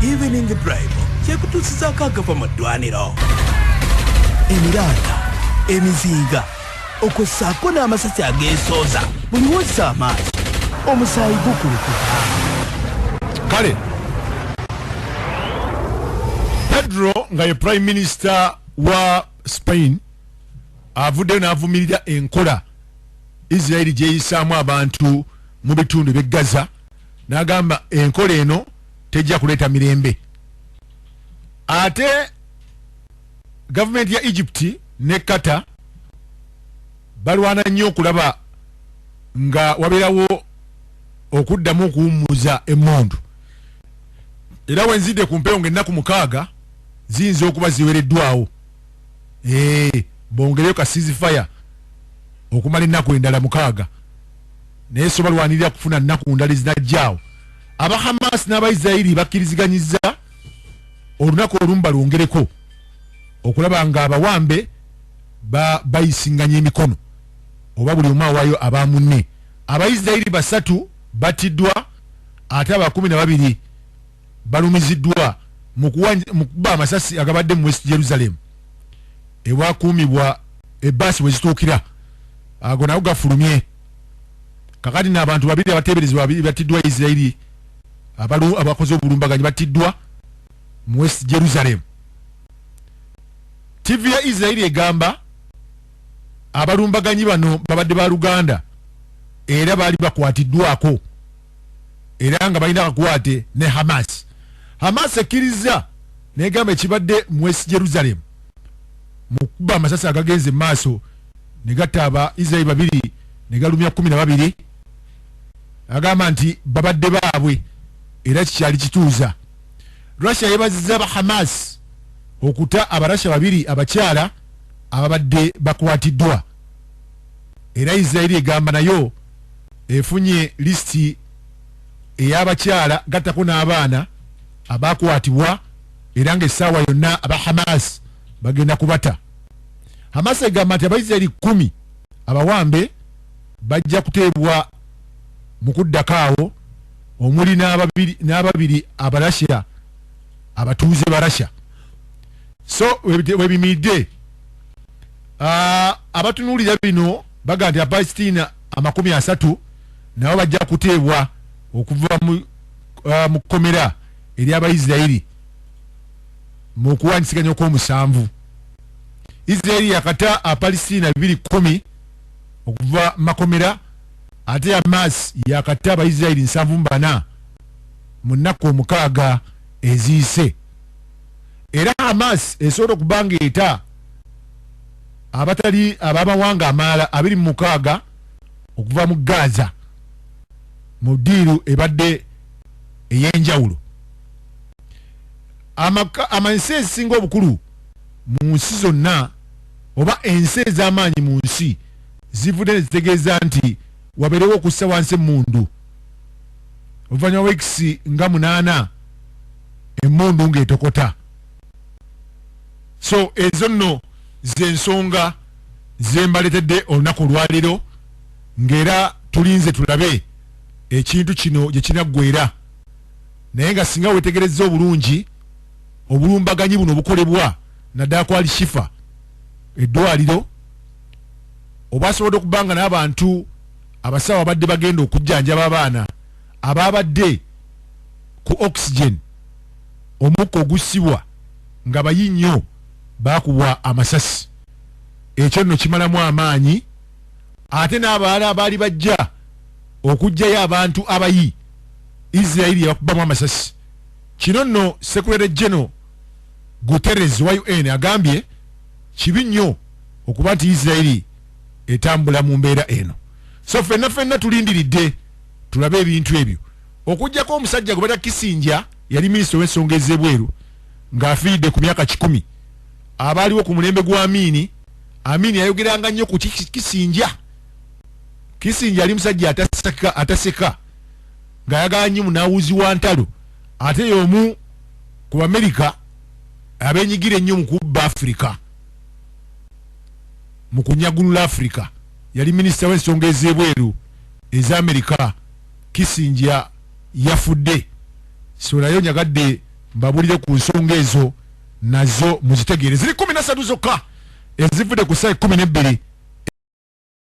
Evening Drive kyekutuusizaako agava mu ddwaniro, emiranga, emizinga, okussaako n'amasasi ageesooza. Buli wozza amaaso, omusaayi gukulukuta. Kale Pedro nga ye Prime Minister wa Spain avuddeyo n'avumirira enkola Isiraeri gyeyisaamu abantu mu bitundu eby'e Gaza, n'agamba enkola eno tejja kuleeta mirembe. Ate gavumenti ya Egypt ne Qatar balwana nnyo okulaba nga wabeerawo okuddamu okuwummuza emmundu, era wenzidde ku mpewo ng'ennaku 6 ziyinza okuba ziwereddwawo, bongereyo ka ceasefire okumala ennaku endala 6, naye so balwanirira kufuna nnaku ndala ezinajjaawo. Aba Hamas n'Abaisirairi bakkiriziganyizza olunaku olumu balwongereko okulaba nga abawambe bayisinganya emikono oba buli omu awaayo aba munne. Abaisirairi 3 battiddwa ate aba 12 balumiziddwa mu kukuba amasasi agabadde mu West Jerusalem ewakuumibwa ebbaasi we zituukira. Ago nago gafulumye. Kakati n'abantu 2 abateeberezebwa battiddwa Isiraeri abakoze obulumbaganyi battiddwa mu West Jerusalem. TV ya Isiraeri egamba abalumbaganyi bano babadde ba Luganda era baali bakwatiddwako era nga balina akakwate ne Hamas. Hamas ekkiriza n'egamba ekibadde mu West Jerusalem mu kukuba amasasi agagenze mu maaso ne gatta aba Isiraeri 2 ne galumya 12. Agamba nti babadde baabwe era kikyali kituuza. Russia yeebazizza aba Hamas okuta Abarasha 2 abakyala ababadde bakwatiddwa. Era Isiraeri egamba nayo efunye lisiti ey'abakyala gattako n'abaana abakwatibwa era ng'essaawa yonna aba Hamas bagenda kubata. Hamas egamba nti Abaisiraeri 10 abawambe bajja kuteebwa mu kuddako awo, omuli n'ababiri Abarasha abatuuze ba Russia. So webimiridde abatunuulira bino bagamba nti Abapalestina 30 nabo bajja kuteebwa okuva mu kkomera eri Abaisiraeri mu kuwanyisiganya okw'omusanvu. Isiraeri yakata Abapalestina 210 okuva makomera, ate Hamas yakata Abaisiraeri 74 mu nnaku 6 eziyise. Era Hamas esobola okuba ng'eta abatali ab'amawanga amalala 26 okuva mu Gaza mu ddiiru ebadde ey'enjawulo. Amansi ezisinga obukulu mu nsi zonna oba ensi ez'amaanyi mu nsi zivudde ne zitegeeza nti wabeerewo okussa wansi emmundu oluvannyuma wiikisi nga 8 emmundu ng'etokota. So ezo nno z'ensonga ze mbaleetedde olunaku olwaleero, ng'era tulinze tulabe ekintu kino gye kinaggweera. Naye nga singa weetegerezza obulungi obulumbaganyi buno obukolebwa naddala ku Al-Shifa eddwaliro, obwasobodde okuba nga n'abantu abasawo abadde bagenda okujjanjaba abaana ababadde ku oxygen, omukka ogussibwa nga bayi nnyo, baakubwa amasasi. Ekyo nno kimalamu amaanyi. Ate n'abalala abaali bajja okuggyayo abantu abayi, Isiraeri yabakubamu amasasi. Kino nno Secretary General Guterres wa UN agambye kibi nnyo okuba nti Isiraeri etambula mu mbeera eno. So ffenna ffenna tulindiridde tulabe ebintu ebyo. Okuggyako omusajja gwe bata Kissinger, yali minisita ow'ensonga ez'ebweru ng'afiiridde ku myaka 100, abaaliwo ku mulembe gwa Amini. Amini yayogeranga nnyo ku Kissinger. Kissinger yali musajja ataseka, ng'ayagala nnyo munaawuzi wa ntalo, ate y'omu ku Bamerika abeenyigira ennyo mu kubba Afrika, mu kunyagulula Afrika. Yali minisita w'ensonga ez'ebweru ez'Amerika. Kissinger yafudde. So nayo nyagadde Mbabulire ku nsonga ezo nazo muzitegeere. Ziri 13 zokka ezivudde ku ssaawa 12.